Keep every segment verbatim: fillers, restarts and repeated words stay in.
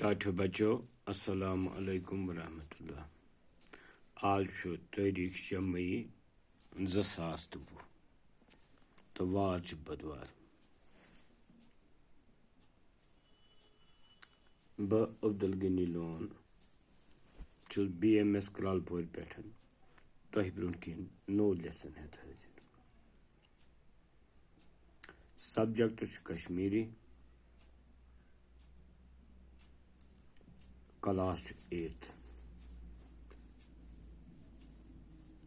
ٹاٹھیو بچو، السلام علیکم ورحمۃ اللہ۔ آز چھُ تٲریٖخ شےٚ مئی زٕ ساس تہٕ وُہ تہٕ وار چھُ بۄدوار۔ بہٕ عبدالغنی لون چھُس بی ایم ایس کرٛالہٕ پورِ پٮ۪ٹھ تۄہہِ برٛونٛہہ کِنۍ نوٚو lesson ہٮ۪تھ حٲضِر۔ Subject چھُ کشمیٖری، class چھُ eighth،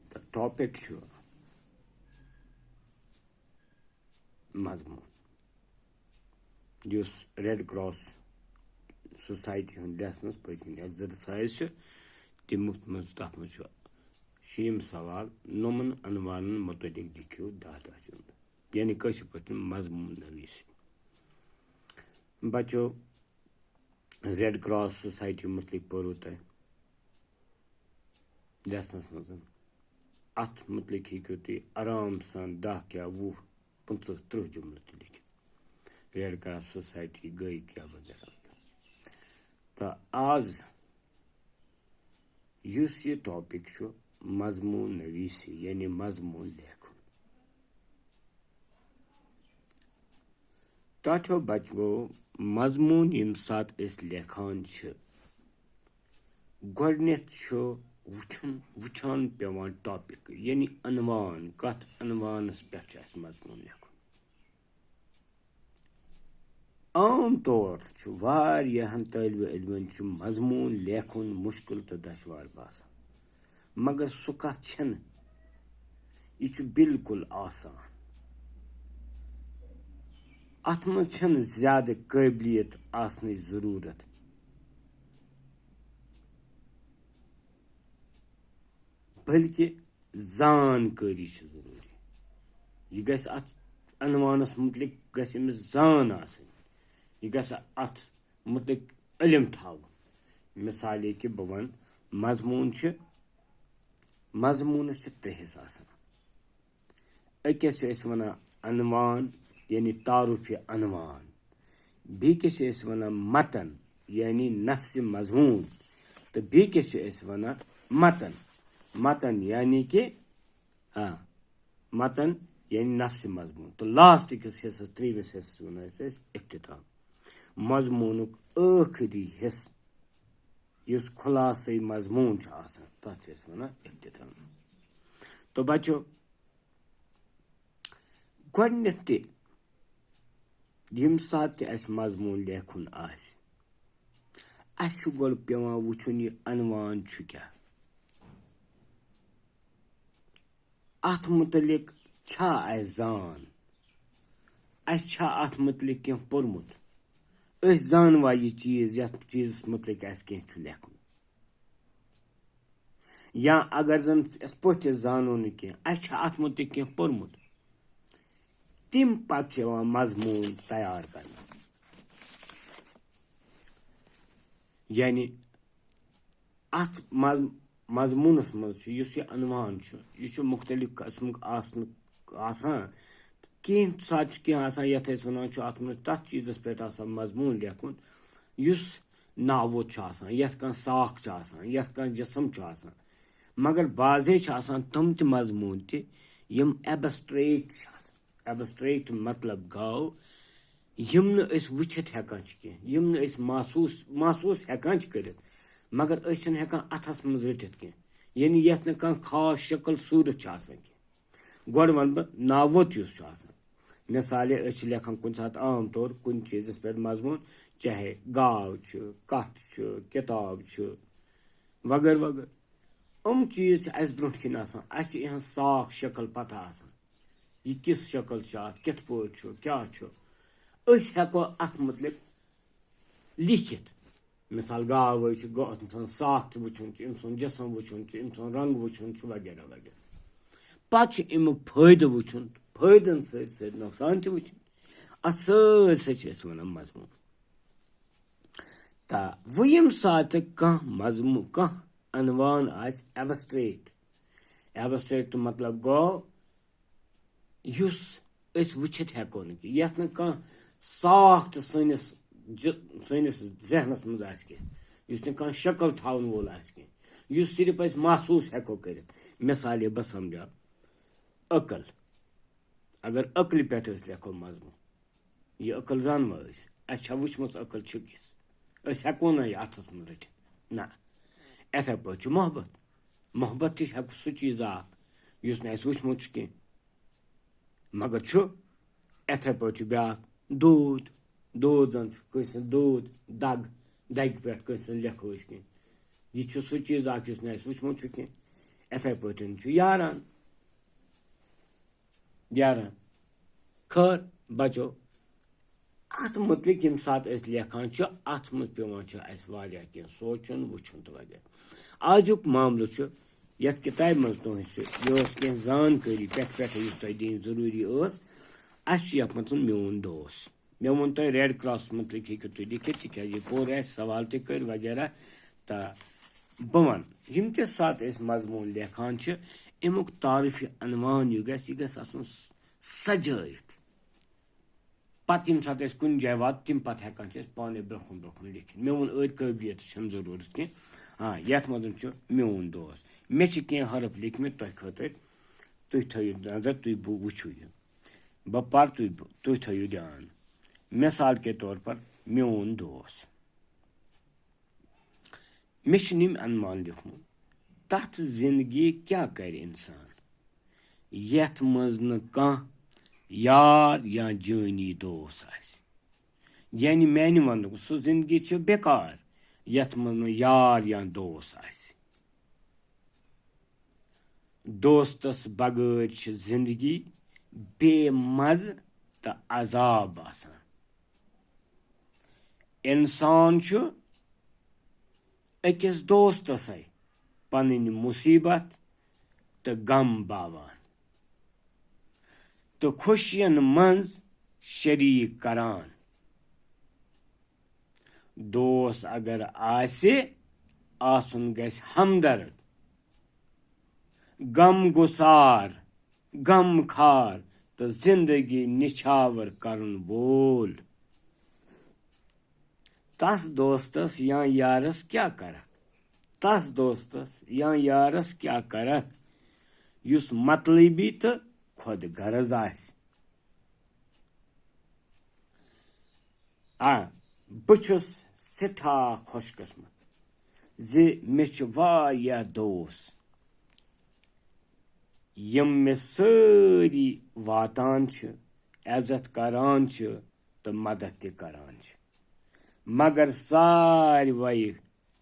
تہٕ topic چھُ مضموٗن، یُس Red Cross Society ہُنٛد lessonس پٔتمہِ exercise چھُ، تَمیُک منٛز، تَتھ منٛز چھُ شیٚیِم سوال، نومن عنوانن متعلق لیکھِو دَہ دَہ جملہٕ، یعنی کٲشِر پٲٹھۍ مضموٗن نویٖسی۔ بچو، Red Cross Society متعلق پوٚرُو تۄہہِ lessonس منٛز۔ اَتھ متعلق ہیٚکِو تُہۍ آرام سان دَہ کیٛاہ وُہ، پٕنٛژٕہ، تٕرٛہ جملہٕ تہِ لیکھِتھ۔ Red Cross Society گٔے کیٛاہ وغیرہ وغیرہ۔ تہٕ آز یُس یہِ topic چھُ، مضموٗن نویٖسی، یعنی مضموٗن لیکھُن۔ ٹاٹھیو بچو، مضموٗن ییٚمہِ ساتہٕ أسۍ لیکھان چھِ، گۄڈٕنٮ۪تھ چھُ وٕچھُن، وٕچھان پٮ۪وان topic، یعنی عنوان، کتھ عنوانس پٮ۪ٹھ چھُ اَسہِ مضموٗن لیکھُن۔ عام طور چھُ واریاہن طٲلبہِ علمن چھُ مضموٗن لیکھُن مُشکِل تہٕ دشوار باسان، مگر سُہ کتھ چھَنہٕ، یہِ چھُ بالکل آسان۔ اتھ منٛز چھَنہٕ زیادٕ قٲبلیت آسنٕچ ضروٗرت، بلکہِ زانکٲری چھِ ضروٗری۔ یہِ گژھِ اتھ عنوانس مُتعلق گژھِ أمِس زان آسٕنۍ، یہِ گژھِ اتھ مُتعلق علم تھاوُن۔ مثالے کہِ بہٕ ونہٕ، مضموٗن چھِ، مضموٗنس چھِ ترٛےٚ حصہٕ آسان۔ أکِس چھِ أسۍ وَنان عنوان، یعنی تعارُفِ عنوان۔ بیٚکِس چھِ أسۍ وَنان متن، یعنی نفسِ مضموٗن۔ تہٕ بیٚکِس چھِ أسۍ وَنان متن۔ متن یعنی کہِ، ہاں، متن یعنی نفسِ مضموٗن۔ تہٕ last کِس حصس، ترٛیٚیِمِس حصس وَنو أسۍ، أسۍ اختتام۔ مضموٗنُک ٲخری حصہٕ، یُس خلاصے مضموٗن چھُ آسان، تَتھ چھِ أسۍ وَنان اختتام۔ تو بچو، گۄڈٕنٮ۪تھ تہِ ییٚمہِ ساتہٕ تہِ اَسہِ مضموٗن لیکھُن آسہِ، اَسہِ چھُ گۄڈٕ پٮ۪وان وٕچھُن، یہِ عنوان چھُ کیٛاہ، اَتھ مُتعلِق چھا اَسہِ زان، اَسہِ چھا اَتھ مُتعلِق کینٛہہ پوٚرمُت، أسۍ زانوا یہِ چیٖز، یَتھ چیٖزَس مُتعلِق اَسہِ کینٛہہ چھُ لیکھُن۔ یا اگر زن یِتھ پٲٹھۍ أسۍ زانو نہٕ کینٛہہ، اَسہِ چھُ اَتھ مُتعلِق کینٛہہ پوٚرمُت، تَمہِ پتہٕ چھُ یِوان مضموٗن تیار کرنہٕ۔ یعنی اَتھ مض-، مضموٗنس منٛز چھُ، یُس یہِ عنوان چھُ، یہِ چھُ مُختٔلِف قٕسمُک آسنُک، آسان۔ کینٛہہ ساتہٕ چھُ کینٛہہ آسان، یَتھ أسۍ وَنان چھُ، اَتھ منٛز تَتھ چیٖزَس پٮ۪ٹھ آسان مضموٗن لیکھُن، یُس ناوُت چھُ آسان، یَتھ کانٛہہ ساکھ چھُ آسان، یَتھ کانٛہہ جسم چھُ آسان۔ مگر بعضے چھِ آسان تِم تہِ مضموٗن تہِ، یِم abstract چھِ آسان۔ Abstract مطلب گوٚو، یِم نہٕ أسۍ وٕچھِتھ ہٮ۪کان چھِ کینٛہہ، یِم نہٕ أسۍ محسوٗس، محسوٗس ہٮ۪کان چھِ کٔرِتھ، مگر أسۍ چھِنہٕ ہٮ۪کان اَتھَس منٛز رٔٹِتھ کینٛہہ۔ یعنی یَتھ نہٕ کانٛہہ خاص شکل صوٗرت چھِ آسان کینٛہہ۔ گۄڈٕ وَنہٕ بہٕ ناوُت یُس چھُ آسان۔ مثالے، أسۍ چھِ لیکھان کُنہِ ساتہٕ عام طور کُنہِ چیٖزَس پٮ۪ٹھ مضموٗن، چاہے گاو چھُ، کَٹھ چھُ، کِتاب چھُ، وغٲرٕ وغٲرٕ۔ یِم چیٖز چھِ اَسہِ برٛونٛٹھ کِنۍ آسان، اَسہِ چھِ یِہٕنٛز صاف شکل پَتہ آسان۔ یہِ کِژھ شکل چھِ اَتھ، کِتھ پٲٹھۍ چھُ، کیٛاہ چھُ، أسۍ ہٮ۪کو اَتھ مُتعلِق لیٖکھِتھ۔ مثال، گاو حظ چھِ، گوٚو اَتھ اِنسان ساکھ تہِ وٕچھُن چھُ، أمۍ سُنٛد جسم وٕچھُن چھُ، أمۍ سُنٛد رنٛگ وٕچھُن چھُ، وغیرہ وغیرہ۔ پَتہٕ چھُ اَمیُک فٲیدٕ وٕچھُن، فٲیدَن سۭتۍ سۭتۍ نۄقصان تہِ وٕچھُن۔ اَتھ سۭتۍ سۭتۍ چھِ أسۍ وَنان مضموٗن۔ تہٕ وۄنۍ ییٚمہِ ساتہٕ کانٛہہ مضموٗن، کانٛہہ عنوان آسہِ abstract، abstract مطلب گوٚو، یُس أسۍ وٕچھِتھ ہٮ۪کو نہٕ کینٛہہ، یَتھ نہٕ کانٛہہ ساکھ تہِ سٲنِس زِ سٲنِس ذہنَس منٛز آسہِ کینٛہہ، یُس نہٕ کانٛہہ شکل تھاوَن وول آسہِ کینٛہہ، یُس صرف أسۍ محسوٗس ہٮ۪کو کٔرِتھ۔ مثالے بہٕ سمجھاو، عقل۔ اگر عقلہِ پٮ۪ٹھ أسۍ لیکھو مضموٗن، یہِ عقل زانوا أسۍ؟ اَسہِ چھا وٕچھمٕژ عقل چھِ کِژھ؟ أسۍ ہٮ۪کو نہ یہِ اَتھَس منٛز رٔٹِتھ؟ نہ۔ یِتھَے پٲٹھۍ چھُ محبت۔ محبت تہِ ہٮ۪کو سُہ چیٖز اَکھ، یُس نہٕ اَسہِ وٕچھمُت چھُ کینٛہہ، مگر چھُ۔ یِتھَے پٲٹھۍ چھُ بیٛاکھ دود۔ دود زَن چھُ کٲنٛسہِ ہٕنٛز دود، دَگ، دَگہِ پٮ۪ٹھ کٲنٛسہِ ہٕنٛز لیکھو أسۍ کینٛہہ۔ یہِ چھُ سُہ چیٖز اَکھ، یُس نہٕ اَسہِ وٕچھمُت چھُ کینٛہہ۔ یِتھَے پٲٹھۍ چھُ یاران۔ یاران۔ خٲر، بچو، اَتھ مُتعلِق ییٚمہِ ساتہٕ أسۍ لیکھان چھِ، اَتھ منٛز پٮ۪وان چھُ اَسہِ واریاہ کینٛہہ سونٛچُن، وٕچھُن تہٕ وغیرہ۔ آزُک معاملہٕ چھُ، یَتھ کِتابہِ منٛز تُہٕنٛز چھِ، یہِ ٲس کینٛہہ زانکٲری پٮ۪ٹھ پٮ۪ٹھٕ یُس تۄہہِ دِنۍ ضروٗری ٲس۔ اَسہِ چھُ یَتھ منٛز میون دوس۔ مےٚ ووٚن تۄہہِ ریڈ کراس مُتعلِق ہیٚکِو تُہۍ لیکھِتھ، تِکیٛازِ یہِ پوٚر اَسہِ، سوال تہِ کٔرۍ وغیرہ۔ تہٕ بہٕ وَنہٕ، یِم تہِ ساتہٕ أسۍ مضموٗن لیکھان چھِ، اَمیُک تعارُفی عنوان یہِ گژھِ، یہِ گژھِ آسُن سجٲیِتھ۔ پَتہٕ ییٚمہِ ساتہٕ أسۍ کُنہِ جایہِ واتو، تَمہِ پَتہٕ ہٮ۪کان چھِ أسۍ پانَے برٛونٛہہ کُن برٛونٛہہ کُن لیکھِتھ۔ مےٚ ووٚن، أتھۍ قٲبلیتَس چھَنہٕ ضروٗرت کینٛہہ۔ آ، یَتھ منٛز چھُ میون دوس۔ مےٚ چھِ کینٛہہ حرف لیکھمٕتۍ تۄہہِ خٲطرٕ۔ تُہۍ تھٲیِو نظر، تُہۍ بو-، وٕچھِو یہِ۔ بہٕ پَرٕ، تُہۍ بو-، تُہۍ تھٲیِو دیان۔ مثال کے طور پر، میون دوس۔ مےٚ چھُ نہٕ عنوان لیوٚکھمُت، تَتھ زِندگی کیٛاہ کَرِ اِنسان، یَتھ منٛز نہٕ کانٛہہ یار یا جٲنی دوس آسہِ۔ یعنی میٛانہِ وَنُک سُہ زِندگی چھِ بیکار، یَتھ منٛز نہٕ یار یا دوس آسہِ۔ دوستس بغٲر چھِ زندگی بے مزٕ تہٕ عذاب آسان۔ انسان چھُ أکِس دوستسے پنٕنۍ مصیبت تہٕ غم باوان تہٕ خوشین منٛز شریک کران۔ دوست اگر آسہِ، آسُن گژھِ ہمدرد، غم گسار، غم خار تہٕ زندگی نچھاور کرن وول۔ تس دوستس یا یارس کیٛاہ کرکھ؟ تس دوستس یا یارس کیٛاہ کرکھ، یُس مطلبی تہٕ خود غرض آسہِ؟ آ، بہٕ چھُس سٮ۪ٹھاہ خۄش قٕسمت زِ مےٚ چھِ واریاہ دوس، یِم مےٚ سٲری واتان چھِ، عزت کران چھِ تہٕ مدد تہِ کران چھِ۔ مگر ساروے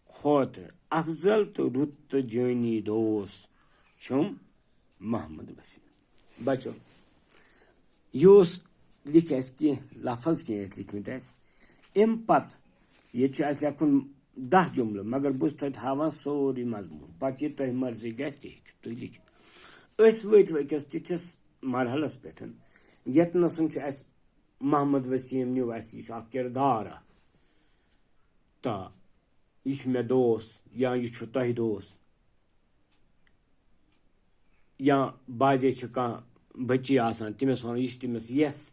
کھۄتہٕ افضل تہٕ رُت تہٕ جٲنی دوس چھُم محمد وسیم۔ بچو، یہِ اوس، لیکھۍ اَسہِ کینٛہہ لفظ، کینٛہہ ٲسۍ لیکھمٕتۍ اَسہِ۔ اَمہِ پتہٕ ییٚتہِ چھُ اَسہِ لیکھُن دَہ جملہٕ، مگر بہٕ چھُس تۄہہِ تھاوان سورُے مضموٗن۔ پتہٕ یہِ تۄہہِ مرضی گژھِ، تہِ ہیٚکِو تُہۍ لیکھِتھ۔ أسۍ وٲتۍ أکِس تِتھِس مرحلس پٮ۪ٹھ، ییٚتنَس چھُ اَسہِ محمد وسیم نیوٗ اَسہِ، یہِ چھُ اکھ کردار اکھ۔ تہٕ یہِ چھُ مےٚ دوس، یا یہِ چھُ تۄہہِ دوس، یا بعضے چھِ کانٛہہ بٔچی آسان، تٔمِس وَنو، یہِ چھُ تٔمِس یَس،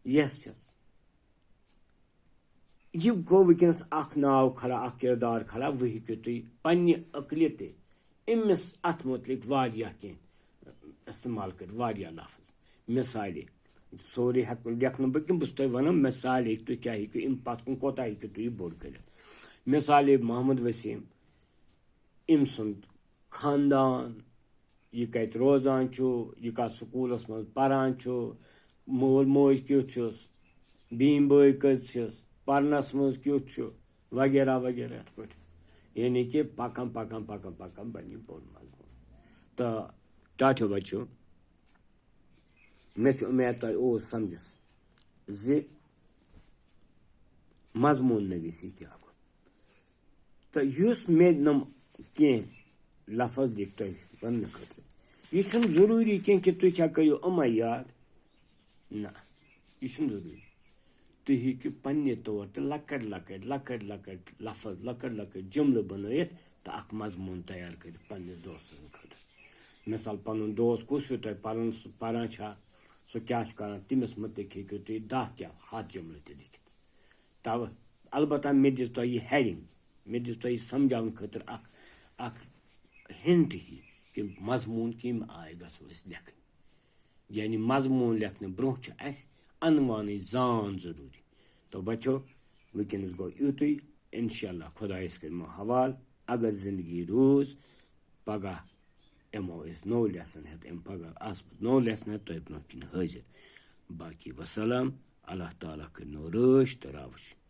یَس چھَس۔ یہِ گوٚو وٕنکیٚنَس اکھ ناو کھڑا، اکھ کردار کھڑا، وۄنۍ ہیٚکِو تُہۍ پننہِ عقلہِ تہِ أمِس اَتھ مُتعلِق واریاہ کینٛہہ استعمال کٔرِتھ، واریاہ لفظ۔ مثالے، سورُے ہٮ۪کہٕ نہٕ لیکھنہٕ بہٕ کینٛہہ، بہٕ چھُس تۄہہِ وَنان مثالے، تُہۍ کیٛاہ ہیٚکِو اَمہِ پَتہٕ کُن، کوٗتاہ ہیٚکِو تُہۍ یہِ بوٚڑ کٔرِتھ۔ مثالے محمد وسیم، أمۍ سُنٛد خاندان، یہِ کَتہِ روزان چھُ، یہِ کَتھ سکوٗلَس منٛز پَران چھُ، مول موج کیُتھ چھُس، بیٚنہِ بٲے کٔژ چھِس، پَرنَس منٛز کیُتھ چھُ، وغیرہ وغیرہ یِتھ پٲٹھۍ۔ یعنی کہِ پَکان، پَکان، پَکان، پَکان بَنہِ یہِ بوٚڑ مضموٗن۔ تہٕ ٹاٹھیو بَچو، مےٚ چھِ اُمید تۄہہِ اوس سَمجھَس زِ مضموٗن نویٖسی کیٛاہ گوٚو۔ تہٕ یُس مےٚ نۄم کینٛہہ لفظ دِکھ تۄہہِ وننہٕ خٲطرٕ، یہِ چھُنہٕ ضروٗری کینٛہہ کہِ تُہۍ کیٛاہ کٔرِو یِمے یاد۔ نہ، یہِ چھُنہٕ ضروٗری۔ تُہۍ ہیٚکِو پننہِ طور تہِ لۄکٕٹۍ لۄکٕٹۍ، لۄکٕٹۍ لۄکٕٹۍ لفظ، لۄکٕٹۍ لۄکٕٹۍ جملہٕ بنٲیِتھ تہٕ اکھ مضموٗن تیار کٔرِتھ پننِس دوستہٕ سٕنٛدِ خٲطرٕ۔ مثال، پنُن دوست کُس ہیوٗ تۄہہِ پران، پران چھا، کیٛاہ چھُ کران، تٔمِس مُتعلِق ہیٚکِو تُہۍ دَہ کیٛاہ ہَتھ جُملہٕ تہِ لیکھِتھ۔ تَوٕ البتہ مےٚ دِژ تۄہہِ یہِ ہیڈنگ، مےٚ دِژ تۄہہِ یہِ سمجھاونہٕ خٲطرٕ اکھ، اکھ ہنٹ ہی، کہِ مضموٗن کَمہِ آیہِ گژھو أسۍ لیکھٕنۍ۔ یعنی مضموٗن لیکھنہٕ برونٛہہ چھُ اَسہِ عنوانٕچ زان ضروٗری۔ تو بچو، وٕنکیٚنَس گوٚو یُتُے۔ انشاءاللہ خۄدایَس کٔرۍ مےٚ حوالہٕ، اگر زندگی روٗز، پگاہ یِمو أسۍ نوٚو لیسن ہٮ۪تھ، اَمہِ پگاہ آسہٕ بہٕ نوٚو لیسن ہٮ۪تھ تۄہہِ برونٛہہ کِنۍ حٲضِر۔ باقی وسلام، اللہ تعالیٰ کٔرِنو رٲچھ تہٕ راوٕچھ۔